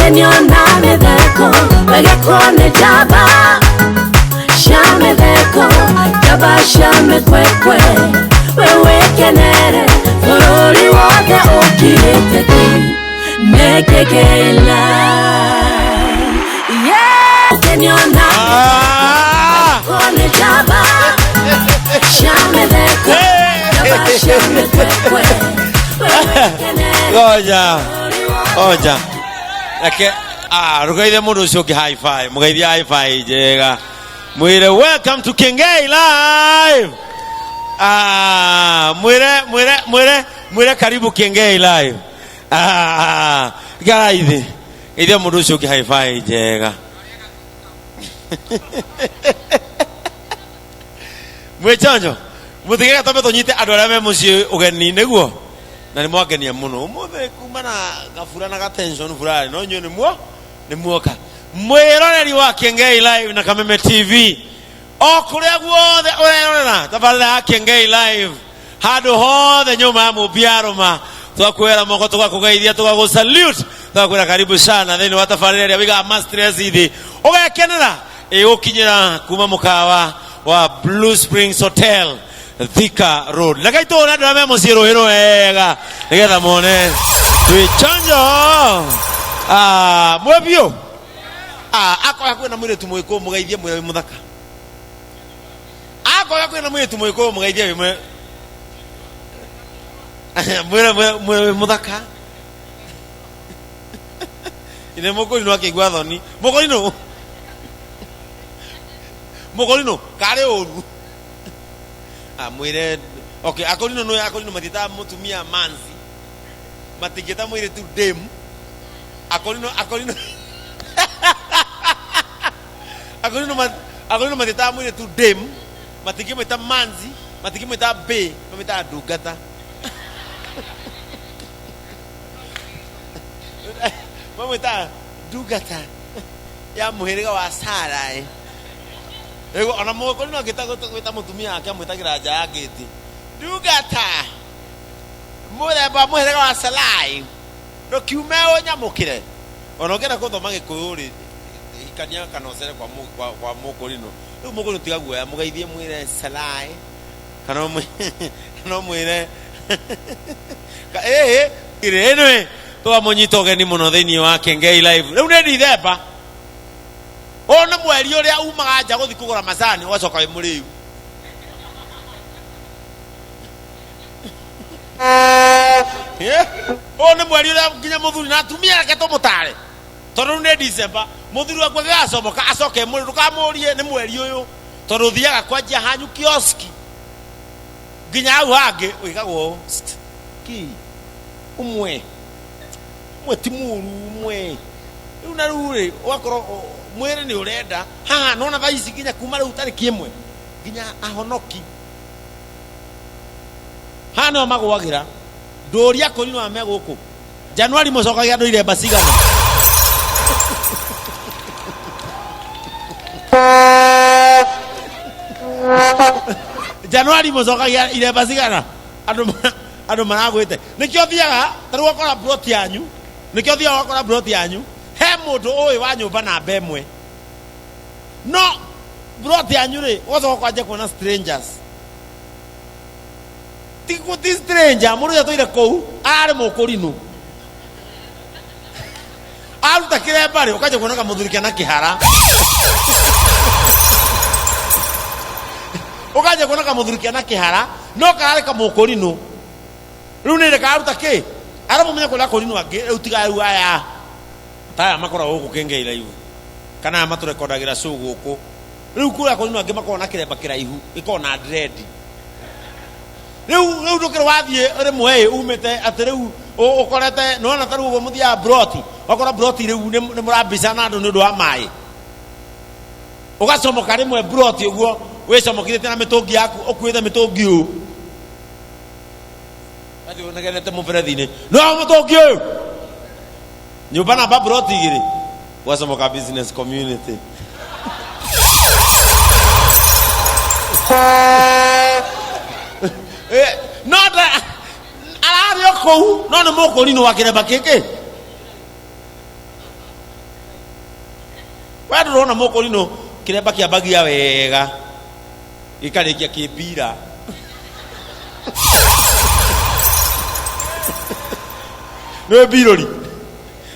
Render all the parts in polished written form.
Gũkenio na mĩtheko wegekwo nĩ njamba cia mĩtheko, njamba cia mĩkwekwe, we wĩkenere bũrũri wothe ũkirĩte ki nĩ Kĩngei Live. Yeah! Gũkenio na mĩtheko nĩ njamba cia mĩtheko, njamba cia mĩkwekwe, we wĩkenere. Ngoja ngoja, reke rugeithie mundu ucio ungi high five, mugeithie high five njega, mwire welcome to Kingei Live. Mwire mwire mwire mwire karibu Kingei Live. Igarai thi, geithia mundu ucio ungi high five njega. Mwĩchonjo mũtigere twambe tũnyite andũ arĩa me mũciĩ ũgeni nĩguo na nĩ mwangenia mũno ũmũthĩ kuma na gabura na gatension fulani, no inyuĩ nĩmuo nĩmuoka mwĩroreri wa Kĩengei Live na Kameme TV o kũrĩa guothe ũrerorera tabarĩra ya Kĩengei Live, handũ hothe nyũmba ya mũmbi arũma, twakuoera moko, tũgakũgeithia, tũgagũ salute, tũgakwĩra karibu sana thĩinĩ wa tabarĩra ĩrĩa wĩigaga ma stress thĩ ũgekenera ĩgũkinyĩra kuma mũkawa wa Blue Springs Hotel, Thika Road. Reke itũũre andũ arĩa me mũciĩ rũhĩ rwega nĩgetha mone twĩ chonjo. Mwĩ biũ. Akorwo kwĩna mũirĩtu mũgĩkũyũ mũgeithie, mwĩre wĩ mũthaka. Akorwo kwĩna mũirĩtu mũgĩkũyũ mũgeithie, wĩ mwĩre mwĩre mwĩre wĩ mũthaka. Ine mũkũrinũ akĩigua thoni. Mũkũrinũ mũkũrinũ karĩ ũru amwĩre okay. Akũrinũ nĩ akũrinũ matiĩtaga mũtumia manzi, matingĩta mũirĩtu dame. Akũrinũ akũrinũ akũrinũ akũrinũ matiĩtaga mũirĩtu dame, matingĩmwĩta manzi, matingĩmwĩta bae, mamwĩtaga ndungata, mamwĩtaga ndungata ya mũhĩrĩga wa Sarai. Rĩu ona mũkũrinũ angĩta gwĩta mũtumia wake amwĩtagĩra nja ya ngĩti, ndungata mũthemba mũhĩrĩga wa Sarai, ndũkiume ũnyamũkĩre. Ona ũngĩenda gũthoma gĩkũyũ rĩ, hikania kana ũcere kwa kwa mũkũrinũ. Rĩu mũkũrinũ tiga guoya, mũgeithie mwĩre Sarai kana kana ũmwĩre ĩĩ. Anyway, tũkamũnyita ũgeni mũno thĩinĩ wa Kengei Live. Rĩu nĩ Dithemba, ũyũ nĩ mweri ũrĩa umaga nja gũthiĩ kũgũra macani ũgacoka wĩ mũrĩu. Ũyũ nĩ mweri ũrĩa nginya mũthuri na atumia, reke tũmũtare, tondũ rĩu nĩ Dithemba, mũthuri waku agĩgacomoka acoke mũrĩ, ndũkamũrie nĩ mweri ũyũ, tondũ ũthiaga kwanjia hanyu kioski nginya hau hangĩ wĩkagwo ũũ ki ũmwe ũmwe ti mũru ũmwe. Rĩu na rĩu rĩ, ũgakorwo mwĩrĩ nĩ ũrenda haha nona thaa ici nginya kuma rĩu tarĩki 1 nginya ahonoki haha nĩo magwagĩra ndũria kũrinwa me gũkũ Januari mũcokagia andũ iremba cigana? Januari mũcokagia iremba cigana? Andũ andũ maragwĩte nĩkĩo thiaga ta rĩu ũgakora plot yanyu, nĩkĩo thiaga ũgakora plot yanyu he mũndũ ũĩ wa nyũmba namba 1, no plot yanyu rĩ, ũgacoka kwanjia kuona strangers. Ti ti stranger, mũndũ ũcio atũire kũu ararĩ mũkũrinũ aruta kĩremba rĩ, ũkanjia kuona kamũthuri kena kĩhara, ũkanjia kuona kamũthuri kena kĩhara no kararĩ kamũkũrinũ. Rĩu nĩ kararuta kĩ aramũmenya kũrĩa kũrinũ angĩ. Rĩu tiga rĩu aya ta aya makoragwo gũkũ Kengei Live kana aya matũrekondagĩra show gũkũ, rĩu kũrĩa kũrinũ angĩ makoragwo na kĩremba kĩraihu gĩkoragwo na dread. Rĩu ndũkĩrĩ wathiĩ rĩmwe ĩ umĩte atĩ rĩu ũkorete nĩwona ta rĩu ũguo mũthiaga broti, ũgakora broti rĩu nĩ mũrambicana andũ nĩ ũndũ wa maĩ, ũgacomoka rĩmwe broti ũguo wĩcomokithĩtie na mĩtũngi yaku, ũkuĩte mĩtũngi ũũ atĩ ũnegenete mũberethi-inĩ no mũtũngi ũyũ nyũmba namba broti 2, ũgacomoka business community. No ararĩ o kũu no nĩ mũkũrinũ wa kĩremba kĩngĩ. We ndũrona mũkũrinũ kĩremba kĩambagia wega gĩkarĩkia kĩmbira. Nĩwe mbirũri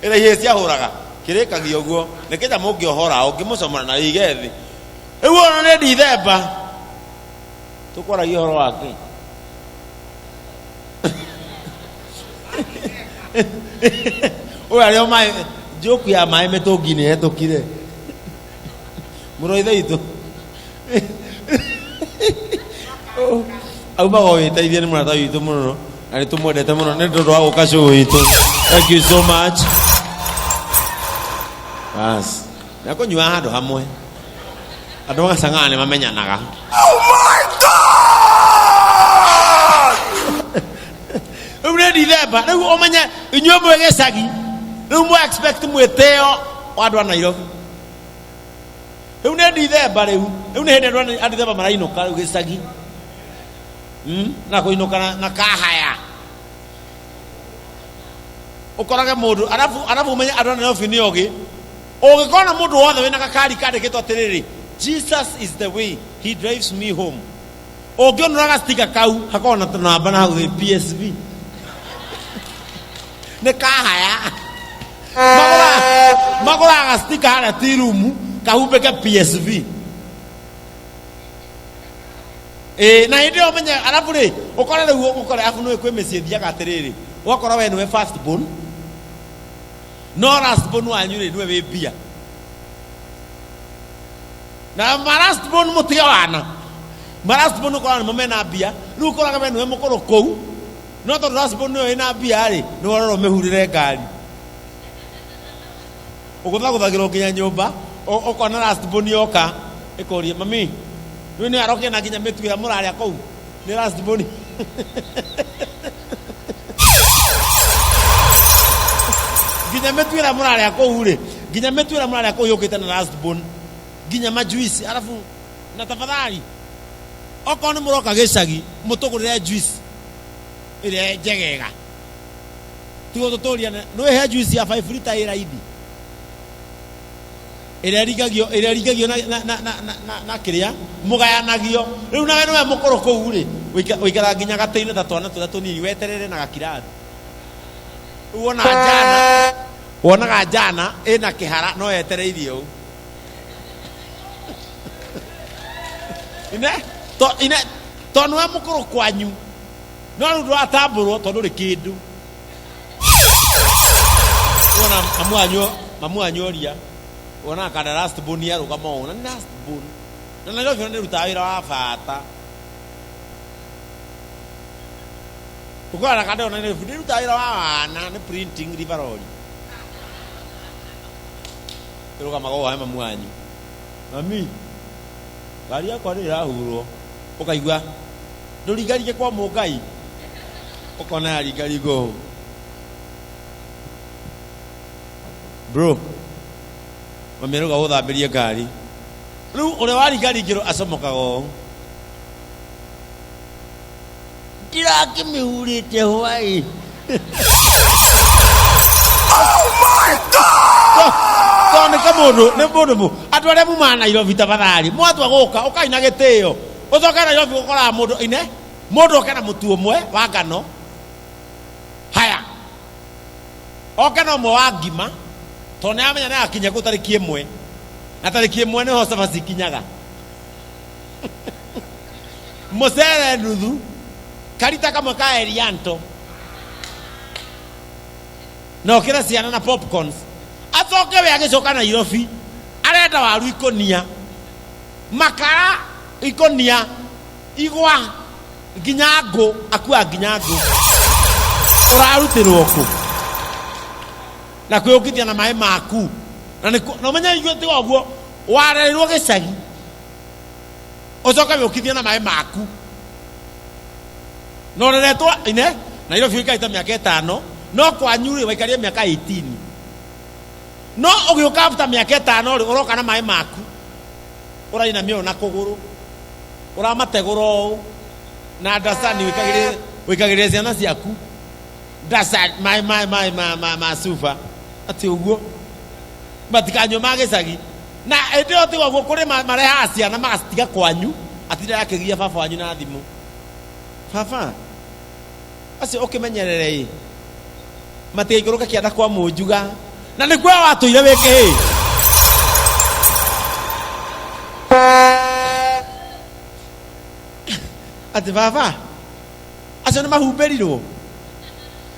ĩrĩa ihĩĩ ciahũraga kĩrĩkagia ũguo nĩkĩta mũngĩohora ũngĩmũcomora na ĩige thĩ. Rĩu ona nĩ Dithemba tũkwaragia ũhoro wa kĩ? Ũyũ arĩ o maĩ njoku ya maĩ mĩtũngi-inĩ hetũkire mũrũ wa ithe witũ aumaga wĩteithie nĩ mũrata witũ mũno na nĩ tũmwendete mũno nĩ tondũ wa gũka show witũ. Thank you so much. Bas na kũnyua handũ hamwe andũ magacang'ana nĩ mamenyanaga. Oh my God! Rĩu nĩ Dithemba, rĩu ũmenye inyuĩ mwĩ gĩcagi, rĩu mũ expect mwĩtĩo wa andũ a Nairobi. Rĩu nĩ Dithemba, rĩu nĩ hĩndĩ andũ a Dithemba marainũka rĩu gĩcagi. Na kũinũka na kahaya ũkorage mũndũ arabu ũmenye andũ a Nairobi nĩ ogĩ. Ũngĩkona mũndũ wothe wĩna gakari kandĩkĩtwo atĩrĩrĩ, "Jesus is the way, he drives me home," ũngĩonora gastika kau hakoragwo na namba na hau thĩ PSV nĩ kahaya. Magũraga gastika harĩa tirumu kahumbĩke PSV. Ĩĩ, na hĩndĩ ĩyo ũmenye arabu rĩ ũkore rĩu ũkore arabu nĩ kwĩ mĩciĩ ĩthiaga atĩrĩrĩ, ũgakora we nĩwe first born no last born wanyu rĩ nĩwe wĩ mbia na ma last born mũtige wana ma last born ũkoraga nĩmo mena mbia. Rĩu ũkoraga we nĩwe mũkũrũ kũu no tondũ last born nĩwe wĩna mbia rĩ nĩwe ũrora ũmĩhurĩre ngari ũgũthagũthagĩrwo nginya nyũmba. Ũkona last born yoka ĩkũria mami rĩu nĩ arokire na nginya mĩtu ĩrĩa mũrarĩa kũu nĩ last born nginya mĩtu ĩrĩa mũrarĩa kũu rĩ nginya mĩtu ĩrĩa mũrarĩa kũu yũkĩte na last born nginya majuici. Arabu na tafadhali okorwo nĩ mũroka gĩcagi mũtũgũrĩre juice ĩrĩa njegega tigo tũtũria nĩ juice ya 5 liter ĩ raithi ĩrĩa ĩringagio na kĩrĩa mũgayanagio. Rĩu nawe nĩwe mũkũrũ kũu rĩ ũikara nginya gatĩ-inĩ ta twana tũrĩa tũnini weterere na gakirathi. Rĩu wona njana wonaga njana ĩna kĩhara no yetereirie ũũ ine to ine tondũ nĩwe mũkũrũ kwanyu no rĩu ndũratambũrwo tondũ ndũrĩ kĩndũ. Wona mamu wanyu oria wona kana last born yarũgama ũũ na nĩ last born na Nairobi ona nĩrutaga wĩra wa bata ũkora na kanda ona Nairobi ndĩrutaga wĩra wa wana nĩ printing riveroli ĩrũgamaga ũũ he mamu wanyu, "Mami, ngari yakwa nĩ ĩrahurwo." Ũkaigua ndũringaringe kwa mũngai ũkona yaringaringwo ũũ bro mami arauga ũthambĩrie ngari. Rĩu ũrĩa waringaringĩrwo acomokaga ũũ ndirakĩmĩhurĩte hwaĩ. Oh my God! Tondũ nĩ kamũndũ nĩ mũndũ mũ andũ arĩa mumaga Nairobi tafadhali mwatua gũka ũkai na gĩtĩo ũcoke Nairobi ũkoraga mũndũ ine mũndũ oke na mũtu ũmwe wa ngano haya oke na ũmwe wa ngima tondũ nĩ amenya nĩ agakinya kũu tarĩki 1 na tarĩki 1 nĩho cabaci ikinyaga mũcere nuthu karita kamwe ka Elianto na okĩra ciana na popcorns acoke we agĩcoka Nairobi arenda waru ikũnia makara ikũnia igwa nginya ngũ akua nginya ngũ ũrarutĩrwo kũ na kwĩũkithia na maĩ maku na na ũmenye ithuĩ tiga ũguo warerirwo gĩcagi ũcoke wĩũkithie na maĩ maku na ũreretwo ine Nairobi ũikarĩte mĩaka 5 no kwanyu rĩ waikarire mĩaka 18 no ũgĩũka after mĩaka 5 rĩ ũroka na maĩ maku ũrainamia ũũ na kũgũrũ ũramategũra ũũ na ndacani wĩkagĩrĩre ciana ciaku ndacani maĩ ma cuba atĩ ũguo matikanyue ma gĩcagi. Na hĩndĩ ĩyo tiga ũguo kũrĩ marehaga ciana magacitiga kwanyu, atinda akĩgia baba wanyu na thimũ. Baba, acio ũkĩmenyerere ĩ, matigaikũrũke kĩanda kwa mũnjuga. Na nĩkuo watũire wĩ kĩhĩĩ. Atĩ baba, acio nĩ mahumbĩrirwo.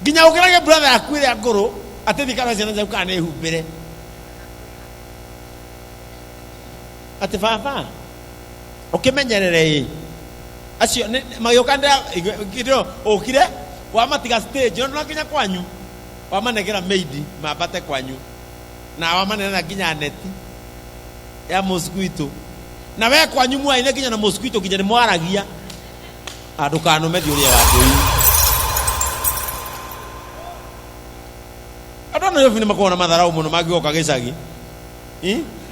Nginya ũkĩragia brother yaku ĩrĩa ngũrũ, atĩ thiĩ karore ciana ciaku kana nĩ humbĩre. Atĩ baba, ũkĩmenyerere ĩ, acio magĩũka ndĩra ũkire wamatiga stage, no ndũnakinya kwanyu, wamanengera maid mambate kwanyu, na wamanenera nginya neti ya mosquito. Na we kwanyu mwaine nginya na mosquito nginya nĩ mwaragia. Ndũkanũme thiĩ ũrĩe wa mbũi. Andũ a Nairobi nĩ makoragwo na matharau mũno mangĩgoka gĩcagi.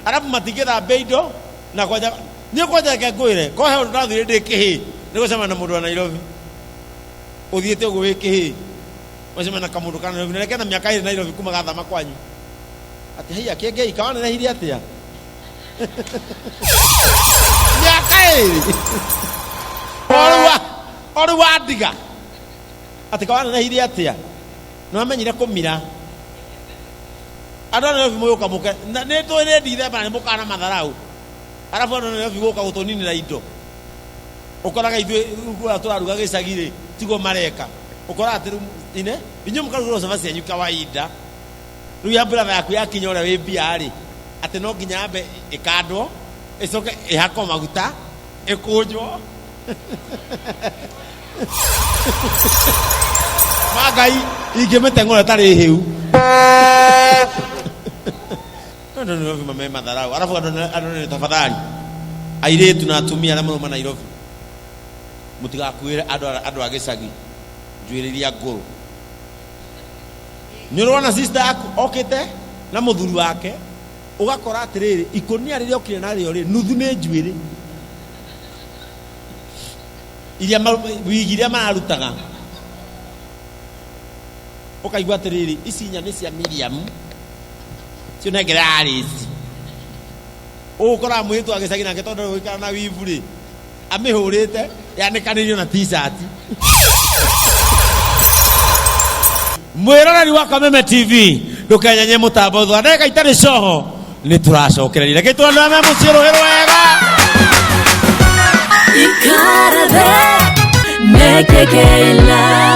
Arabu matingĩthambia indo na kwanja niĩ kwanja reke ngwĩre ko he ũndũ ndathire ndĩ kĩhĩĩ nĩ gũcemania na mũndũ wa Nairobi ũthiĩte ũguo wĩ kĩhĩĩ ũcemania na kamũndũ ka Nairobi na reke na mĩaka ĩrĩ Nairobi kuma gathama kwanyu atĩ haiya kĩengei kawanenehire atĩa mĩaka ĩrĩ o rĩu wandiga atĩ kawanenehire atĩa nĩ wamenyire kũmira andũ a Nairobi mũgĩũka mũke nĩ tũĩ nĩ Ndithemba na nĩ mũkaga na matharau arabu andũ a Nairobi gũka gũtũninĩra indo ũkoraga ithuĩ kũrĩa tũraruga gĩcagi rĩ tiguo mareka ũkoraga atĩ rĩu ine inyuĩ mũkarugĩrwo cabaci cianyu kawaida rĩu ya brother yaku yakinya ũrĩa wĩ mbia rĩ atĩ no nginya yambe ĩkandwo ĩcoke ĩhakwo maguta ĩkũnjwo ma Ngai ingĩmĩteng'ũra ĩtarĩ hĩu andũ Nairobi mame matharau arabu andũ nĩ tafadhali airĩtu na atumia arĩa marauma Nairobi mũtigakuĩre andũ a gĩcagi njuĩrĩ iria ngũrũ nĩ ũrona sister yaku okĩte na mũthuri wake ũgakora atĩrĩrĩ ikũnia rĩrĩa okire narĩo rĩ nuthu nĩ njuĩrĩ iria wigi iria mararutaga ũkaigua atĩrĩrĩ ici inya nĩ cia Miriam cio nengere Alice ũgũkoraga mũirĩtu wa gĩcagi nake tondũ gũikara na wivu rĩ amĩhũrĩte yanĩkanĩirio na t-shirt mwĩroreri wa Kameme TV ndũkenyenye mũtambo thutha ndagĩka itarĩ coho nĩ tũracokereria reke tũrandũra me mũciĩ rũhĩ rwega Ikarade, nekekeila.